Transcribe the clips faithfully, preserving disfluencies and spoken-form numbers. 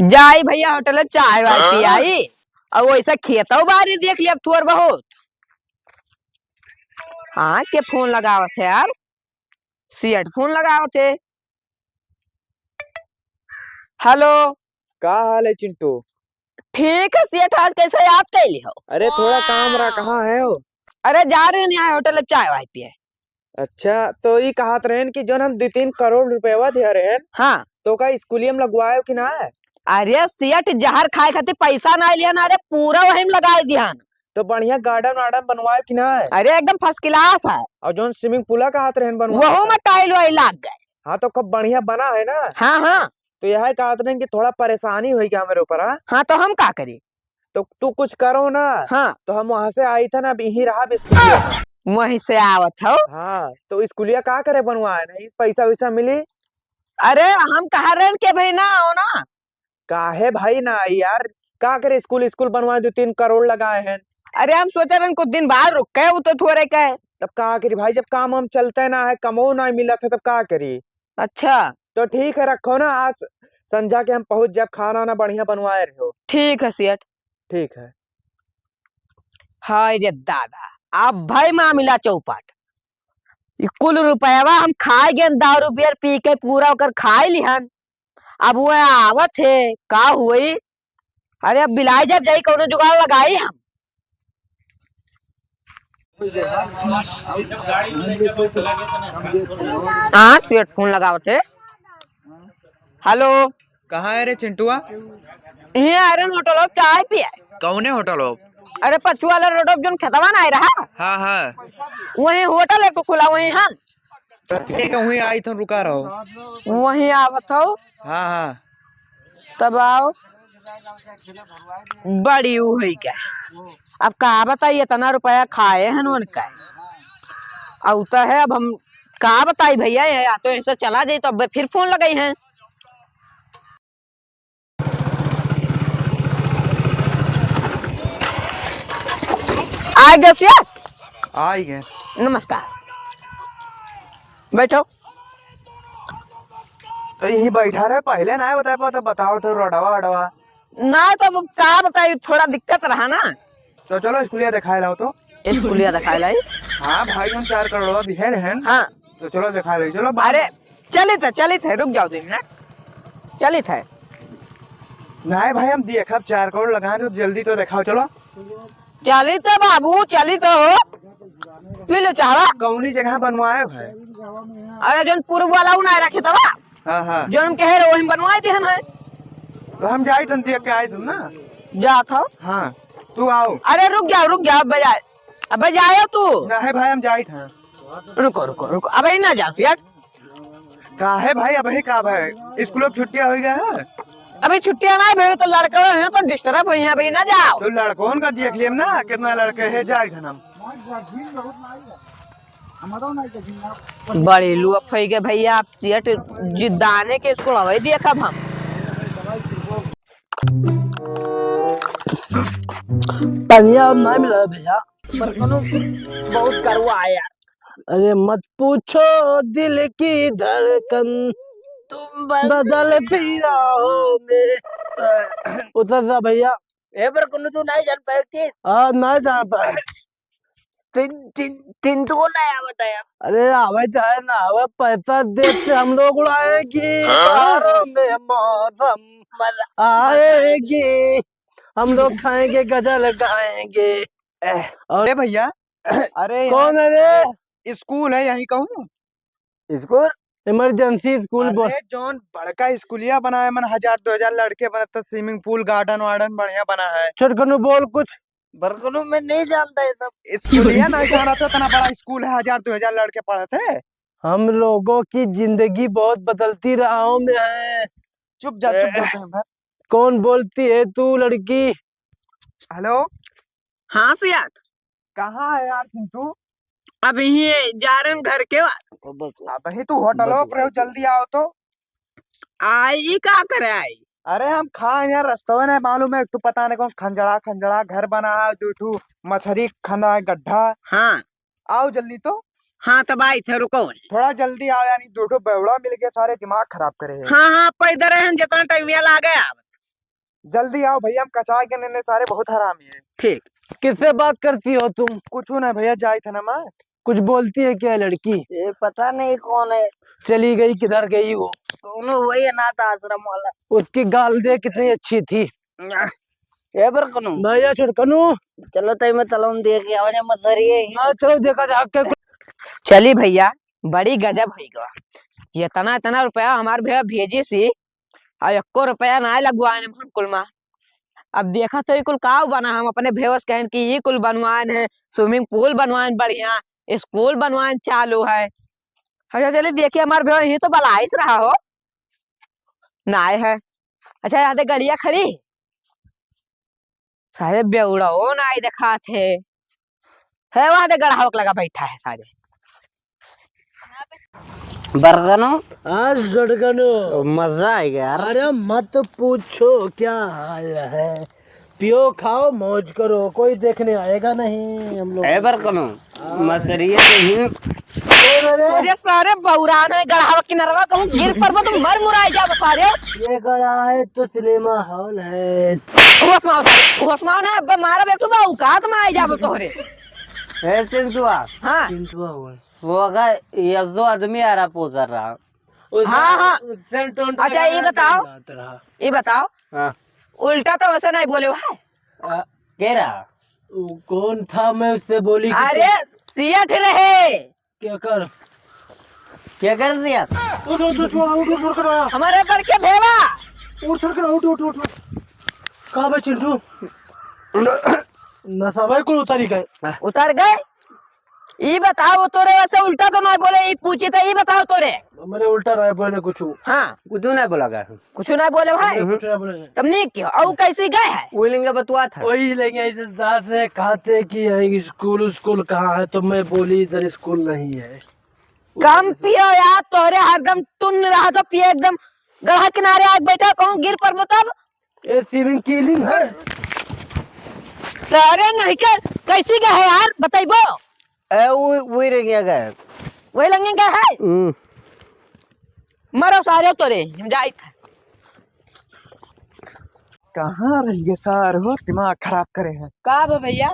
जाई भइया होटल में चाय वाय हाँ? पियाई। अउर वइसे खेतउ बारी देख लिया अब थोर बहुत। हाँ, के फोन लगावत है यार? सेठ फोन लगावत है। हेलो। का हाल है चिंटू? ठीक है सेठ, आज कइसे याद कइली हो? अरे थोड़ा काम रहा, कहाँ है हो? अरे जा रहे हैं यहाँ होटल में चाय वाय पिए। अच्छा, तो ई कहत रहेन कि जौन हम दुइ तीन करोड़ रुपयवा दिया रहेन, हाँ। तो का स्कूलिया में लगवायो कि ना? अरे सेठ, जहर खाए खातिर पैसा ना लिहन, अरे पूरा वही में लगाए दिहन। तो बढ़िया garden वार्डन बनवायो कि ना? अरे एकदम first class है। अउर जौन swimming pool कहत रहेन बनवाए वहू का? में tile वाइल लाग गए। हाँ, तो खूब बढ़िया बना है ना? हाँ, हाँ। तो यह कहत रहेन कि थोड़ा परेशानी होई गया हमरे ऊपर, हाँ? हाँ, तो हम का करी? तो तू कुछ करो ना, हाँ। तो हम वहाँ से आई था ना, अब यहीं रहा अब स्कूलिया में। वहीं से आवत हो? हाँ, तो स्कूलिया का करे बनवाए ना, इस पैसा वैसा मिली? अरे, हम कहा रहेन के भाई ना आओ ना। काहे भाई ना आई यार, का करे स्कूल, स्कूल बनवाए दुइ तीन करोड़ लगाए हैं। अरे, हम सोचे रहेन कुछ दिन बाद रुक के, वो तो थोड़े का है। तब का करी भाई, जब काम हम चलते ना है, कमो ना मिलत है, तब का करी? अच्छा। तो ठीक है, रखो ना, आज संझा के हम पहुँच जाब, खाना वाना बढ़िया बनवाए रहो। ठीक है सेठ। ठीक है। हाय रे दादा, अब भाई मामला चौपट। ई कुल रुपयवा हम खाए गए दारू बियर पी के, पूरा ओकर खाए लिहन। अब वो आवत है, का हुई? अरे अब बिलाई जब जाई, कौनो जुगाड़ लगाई हम। हाँ, सेठ फोन लगावत है। हेलो। कहाँ है रे चिंटुआ? इहे आयरन होटल हो, चाय पिए। कौने होटल हो? अरे पछुआ वाला रोड जोन खेतवा ना आए रहा। हाँ, हाँ। वहीं होटल है तो खुला, वहीं हम। तो ठीक है, वहीं आई तो रुका रहो। वहीं आवत हो। हाँ, हाँ। तब आओ। बड़ी ऊ है क्या? अब का बताई, इतना रुपया खाए हैं उनका। अउ तो है, अब हम का बताई भइया, या तो ऐसे चला जाई तो अब फिर फोन लगाई हैं। आ गए सेठ? आ ही गए। नमस्कार। बैठो। तो यहीं बैठा रहे, पहले ना बताए पाओ तो बताओ तो रोडवा ओडवा। ना तो अब का बताई, थोड़ा दिक्कत रहा ना। तो चलो स्कूलिया देखाए लाओ तो। स्कूलिया देखाए लाई? हाँ भाई, हम चार करोड़वा दिहे रहेन। हाँ। तो चलो देखाए लाई, चलो बा- अरे चलित है, चलित है, रुक जाओ दो मिनट, चलित है। नहीं भाई, हम देखब, चार करोड़ लगाए तो जल्दी तो देखाओ, चलो। चलित है बाबू, चलित हो। पी लो चाहवा। कौनी जगह बनवाए भाई? अरे जोन पूर्व वाला उ ना रखे तवा। हाँ, हाँ। जोन हम कहे रहे, वही बनवाए दिहन है। तो हम जाई तन देख के आए तुम ना। जात हो? हाँ, तू आओ। अरे रुक जाओ, रुक जाओ, बजाए, अब बजाए तू। नहीं भाई, हम जाई था। रुको, रुको, रुको, अब ही ना जाओ यार। काहे भाई, अबही का भाई? स्कूल की छुट्टियां हो गया है? अभी छुट्टियां ना भाई, तो लड़के हैं तो disturb हुई हैं, अभी ना जाओ। तो लड़कों का देख लियम ना, कितना लड़के हैं, जाए धनम। बड़ी लुअप होई गए भैया, आप सेठ जिद्दाने के स्कूल अवै देखब हम। पनिया और ना मिला भैया। पर कोनो बहुत करुआ है यार। अरे मत पूछो दिल की धड़कन, तुम बदलती राहों में। उतर जा भैया। ए पर कोनो तू नहीं जान पाए कि? हाँ, नहीं जान पाए। चिन-, चिन-, चिंटू को नहीं आवत है। अरे आवे चाहे ना आवे, पैसा देख के हम लोग उड़ाएगी। हाँ? बहारों में मौसम मजा आएगी। हम लोग खाएंगे, गजल गाएंगे। और अरे भैया, अरे कौन यार, है रे? स्कूल है यहीं कहूँ? स्कूल? Emergency स्कूल बोल। अरे जौन बड़का स्कूलिया बना है, मन हजार दो हजार लड़के बनत, swimming pool, garden वार्डन बढ़िया बना है। छोटकनू बोल कुछ। बड़कनू में नहीं जानता ये सब। स्कूलिया नहीं जाना तो इतना बड़ा स्कूल है, हजार दो हजार लड़के पढ़त है। हम लोगों की जिंदगी बहुत बदलती राहों में है। चुप जा, चुप जा, ए, तुम भर। कौन बोलती है तू लड़की? हेलो। हाँ सेठ। कहाँ है यार चिंटू? अब यहीं जा रहे हैं घर के बाहर। अबही तू होटल पर हो, जल्दी आओ तो। आई, ई का करे आई? अरे हम खा यार, रस्तवे नहीं मालूम है, एक ठो पता नहीं कौन खंजड़ा खंजड़ा घर बना है, दो ठो मछरी खंदा है गड्ढा। हाँ। आओ जल्दी तो। हाँ, तब आई थे, रुको। थोड़ा जल्दी आओ यार, दो ठो बेवड़ा मिल गए, सारे दिमाग खराब करे हैं। हाँ, हाँ, पैदल रहे हैं, जितना टाइम ये लागे आप। जल्दी आओ भैया, हम कचाए के नेने सारे बहुत हरामी है। ठीक। किससे बात करती हो तुम? कुछ नहीं भैया, जाइत है ना मैं। कुछ बोलती है क्या लड़की? ये पता नहीं कौन है। चली गई, किधर गई वो? कौन है? वही अनाथ आश्रम वाला। उसकी गाल दे, कितनी अच्छी थी। ए बरकनू। भैया छोटकनू। चलो तई मैं तलौन दे के आवे मसरिये ही। हाँ, चलो देखा जाके। चली भैया, बड़ी गजब होई गवा। इतना, इतना रुपया हमार भैया भेजी सी, और एक्को रुपया ना लगवाए ने मन कुल मा। अब देखा तो ई कुल का बना, हम अपने भैया से कहन कि ई कुल बनवाएन है, swimming pool बनवाएन बढ़िया, school बनवाएन चालू है। अच्छा चली देखिए हमार भैया यहीं तो बलाइस रहा हो। नाय है। अच्छा, यहाँ दे गड़िया खड़ी। सारे बेवड़ा हो, नाय देखात है। है वहाँ दे गड़हावक लगा बैठा है सारे। बरगनो। हाँ, जड़गनो। मजा आएगा यार। अरे मत पूछो क्या हाल है। पियो, खाओ, मौज करो, कोई देखने आएगा नहीं हम लोग। ए बरकनो, हाँ। मसरिये तो ही। अरे सारे बौरान है, गढ़ावा किनारवा कहूँ गिर पड़बो तो मर मुराई जाबो सारे। ये गढ़ा है तो सिनेमा हॉल है। होश में आओ सारे, होश में आओ ना, अब मारा बेटू बा, औकात में आई जाबो तोहरे। ए चिंटुआ। हाँ। चिंटुआ हुआ। वो अगर ये दो आदमी आ रहा पोजर रहा। हाँ, हाँ। अच्छा, ये बताओ, ये बताओ, हाँ। उल्टा तो वैसे नहीं बोले हो, है? आ, के रहा? वो कौन था, मैं उससे बोली कि अरे, सियठ रहे। क्या कर? क्या कर दिया? उठ, उठ, उठ, उठ, उठ, उठ, उठ, उठ। हमारे पर के भेवा? उठ, उठ, उठ, उठ, उठ, उठ। कहाँ बे चिंटू? नशा भाई कुल उतारी गए। उतर गए? ई बताओ तोरे वैसे उल्टा तो नहीं बोले, ई पूछी तो ई बताओ तोरे। मेरे उल्टा नहीं बोले कुछ। हाँ। कुछ नहीं बोला गया। कुछ नहीं बोले भाई। कुछ नहीं बोले। तब नहीं क्यों? और कैसे गए है? वही लेंगे बतुआ था। वही लेंगे ऐसे साथ से कहते कि यहीं स्कूल, स्कूल कहाँ है? तो मैं बोली इधर स्कूल नहीं है। कम पियो यार, तोहरे हरदम टुन रहा तो पिए एकदम गढ़ा किनारे आके बैठा, कहूँ गिर पड़बो तब। ये swimming killing है। सारे नहीं के, कैसी के है यार, बताइबो? ए, वो, वही रह गया गायब। वही लंगे का है? हम्म। मरो सारे तोरे, हम जाइत है। कहाँ रह गए सार हो, दिमाग खराब करे हैं। का बा भैया?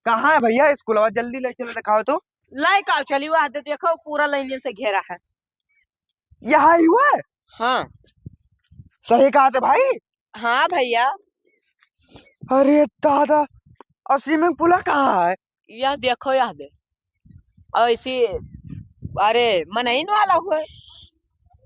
कहाँ है भैया स्कूलवा? जल्दी ले चलो, दिखाओ तो। लाइक आओ, चली वहाँ दे, देखो पूरा लाइन से घेरा है। यहाँ ही हुआ है? हाँ। सही कहा थे भाई। हाँ भैया। अरे दादा, और swimming pool कहाँ है? यह देखो, यह दे। और इसी, अरे, मनइन वाला हुआ है।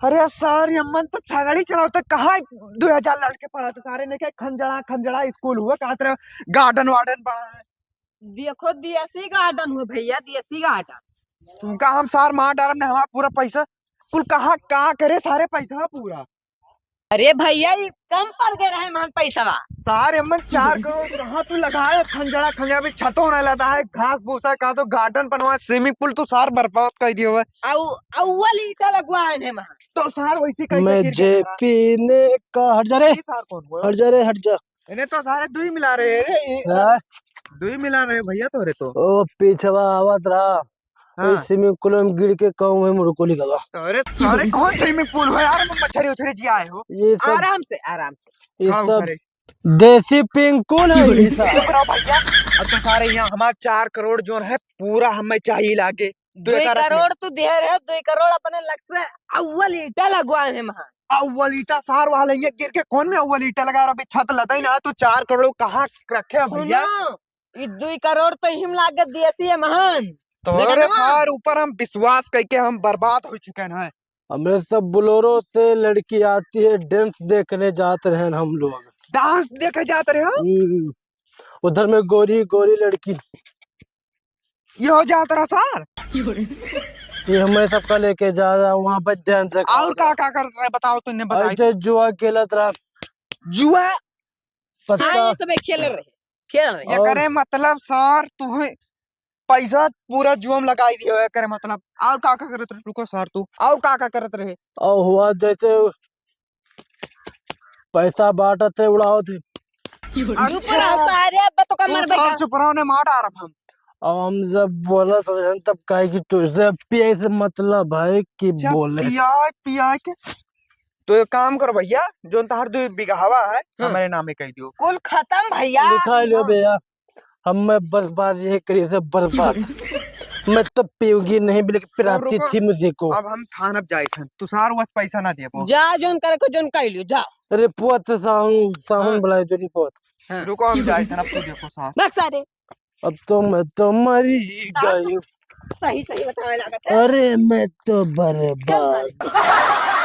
अरे सारे अम्मन तो छगड़ी चलाओ तो कहाँ दो हजार लड़के पढ़ा थे, सारे ने क्या खंजड़ा खंजड़ा स्कूल हुआ, कहा तरह गार्डन वार्डन बना है। देखो, देसी गार्डन हो भैया, देसी गार्डन। तुमका हम सार मार डारब ने, हमार पूरा पैसा कुल कहाँ, का करे सारे पैसा पूरा? अरे भैया, ई कम पड़ गए रहे मन पैसवा। सारे मन चार करोड़ कहाँ तू लगाए, खंजड़ा खंजड़ा भी छतो नहीं लदा है, घास भूसा का तो गार्डन बनवा, swimming pool तू सार बर्बाद कर दियो है। अउ-, अव्वल ईटा लगवा है ने मन। तो सार वैसे कहीं मैं गिर गया जेपी ने का, हट जा रे, ये सार कौन हुआ? हट जा रे, हट जा। इन्हें तो सारे दुई मिला रहे हैं रे, ये हाँ? दुई मिला रहे हैं भैया तोरे तो। ओ, पीछवा आवत रहा। हाँ। इस swimming pool में गिर के कहूँ है मुड़को निकला। अरे, अरे, कौन swimming pool है यार? हम मछरी उछरी जी आए हो। ये सब, आराम से, आराम से। ये खाओ सब सारे। देसी पिंकुल है ये सब। चुप रहो भैया। अब तो सारे यहाँ हमार चार करोड़ जोन है, पूरा हमें चाहिए लागे। दो दुई एकड़ अपने करोड़ तू दे रहे हो, दुई करोड़ अपने लग से अव्वल ईटा लगवाए हैं वहाँ। अव्वल ईटा सार वाले ये गिर के कौन में अव्वल ईटा लगा रहा? अभी छत लदा ही ना, तू चार करोड़ कहाँ रखे है भैया? सुनो, ई दुई करोड़ तो हिम लागत दियसी है महान। तोरे गजनवा। सार ऊपर हम विश्वास करके हम बर्बाद हो चुके हैं। हमरे सब बोलेरो से लड़की आती है, dance देखने जात रहे हम लोग। Dance देखे जात रहे हो? हम्म, उधर में गोरी गोरी लड़की। ये हो जात रहा सार? ये हमें सबका लेके जा रहा, वहाँ पे dance देखा और रहा। का का करत रहे बताओ, तूने बताई। ऐसे जुआ खेलत रहा। जुआ? पत्ता। हाँ, ये सब खेल रहे, खेल रहे। ये और करे मतलब सार, तुम्हें पैसा पूरा जुआ में लगाई दियो है, करे मतलब। और का का करत रहे, रुको सार, तू और का का करत रहे? और हुआ जैसे पैसा बांटत है, उड़ावत है। चुप रहो सारे, अब तो कमर तू सार बैठा। चुप रहो, ने मार डारब हम। अब हम जब बोलत रहन तब कहे कि तुझसे पिए से मतलब है कि जब बोले। पिया, पिया के तो एक काम करो भइया, जौन तहार दुइ बिगहवा है, हाँ। हमरे नामे कइ दियो। कुल खतम भइया। लिखा लियो भइया, हम मैं बर्बाद, ये करी से बर्बाद। मैं तो पीऊँगी नहीं, बल्कि सब पिलाती रुको। थी मुझे को। अब हम थाना जाइत हन, तू सार वस पैसा ना दिया पो। जा, जौन करे को जौन कइ लियो, जा। अरे पोत साहुन, साहुन हाँ। बुलाए जो नहीं पोत। हाँ। रुको, हम जाइत हन, अब तू देखो सार। बक सारे। अब तो मैं तो मरी गई। सही, सही बतावे लागत है। अरे मैं तो बर्बाद।